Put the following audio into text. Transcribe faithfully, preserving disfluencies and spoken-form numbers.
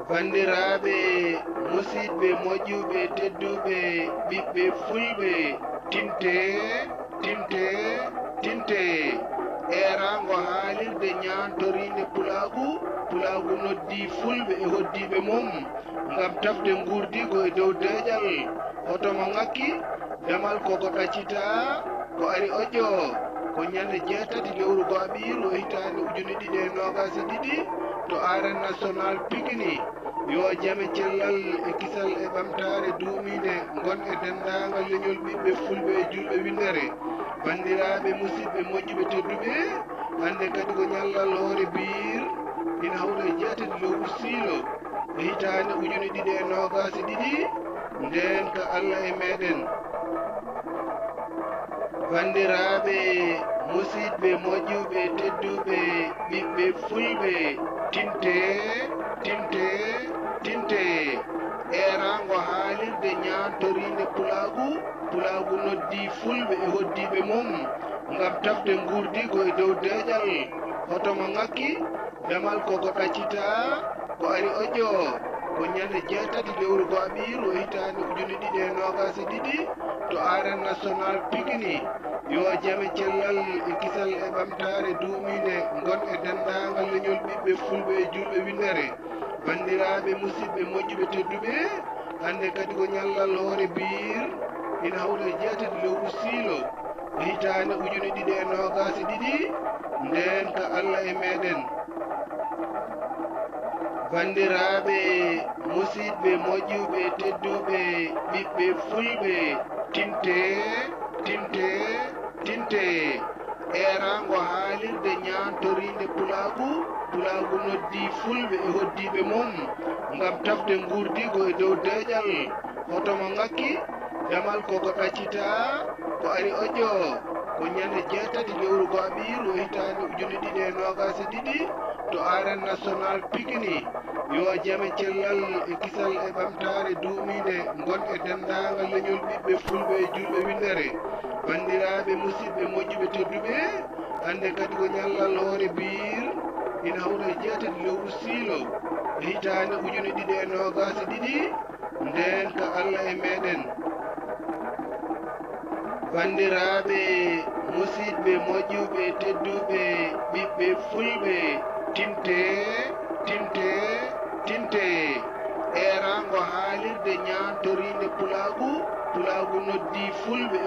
Banndiraaɓe, musiɗɓe moƴƴuɓe, tedduɓe, ɓiɓɓe fulɓe, tinte, tinte, tinte. Eeraango haalirde ñaantoriinde Pulaagu, Pulaagu noddii fulɓe e hoɗdiiɓe mum ngam tafde nguurdiigu e dow deeƴal. Hoto mo ŋakki, damal koko ɗaccitaa, ko ari oƴƴo, ko ñande jeetati lewru go'aɓiiru e hitaande ujune ɗiɗi e noogaas e ɗiɗi to Arène Nationale Pikini. Yo jam e cellal e kisal e ɓamtaare duumiinde ngon e denndaangal leñol ɓiɓɓe fulɓe e juulɓe winndere. Banndiraaɓe, musiɗɓe moƴƴuɓe tedduɓe, hannde kadi ko ñallal hoore biir, ina hawra e jeetati lewru siilo e hitaande ujune ɗiɗi e noogaas e ɗiɗi, ndeen ka Alla e meeɗen. Banndiraaɓe, musiɗɓe moƴƴuɓe tedduɓe, ɓiɓɓe fulɓe, tinte, tinte, tinte. Eeraango haalirde ñaantoriinde Pulaagu, Pulaagu noddii fulɓe e hoɗdiiɓe mum ngam tafde nguurdiigu e dow deeƴal. Hoto mo ŋakki, damal koko ɗaccitaa, ko ari oƴƴo, ko ñande jeetati lewru go'aɓiiru e hitaande ujune ɗiɗi e noogaas e ɗiɗi to Arène Nationale Pikini. Yo jam e cellal e kisal e ɓamtaare duumiinde ngon e denndaangal leñol ɓiɓɓe fulɓe e juulɓe winndere. Banndiraaɓe, musiɗɓe moƴƴuɓe tedduɓe, hannde kadi ko ñallal hoore biir, ina hawra e jeetati lewru siilo e hitaande ujune ɗiɗi e noogaas e ɗiɗi, ndeen ka Alla e meeɗen. Banndiraaɓe, musiɗɓe moƴƴuɓe tedduɓe, ɓiɓɓe fulɓe, tinte, tinte, tinte. Eeraango haalirde ñaantoriinde Pulaagu, Pulaagu noddii fulɓe e hoɗdiiɓe mum ngam tafde nguurdiigu e dow deeƴal. Hoto mo ŋakki, damal koko ɗaccitaa, ko ari oƴƴo, ko ñande jeetati lewru go'aɓiiru e hitaande ujune ɗiɗi e noogaas e ɗiɗi to Arène Nationale Pikini. Yo jam e cellal e kisal e ɓamtaare duumiinde ngon e denndaangal leñol ɓiɓɓe fulɓe e juulɓe winndere. Banndiraaɓe, musiɗɓe moƴƴuɓe tedduɓe, hannde kadi ko ñallal hoore biir, ina hawra e jeetati lewru siilo e hitaande ujune ɗiɗi e noogaas e ɗiɗi, ndeen ka Alla e meeɗen. Banndiraaɓe, musiɗɓe moƴƴuɓe tedduɓe, ɓiɓɓe fulɓe, tinte, tinte, tinte. Eeraango haalirde ñaantoriinde Pulaagu, Pulaagu noddii fulɓe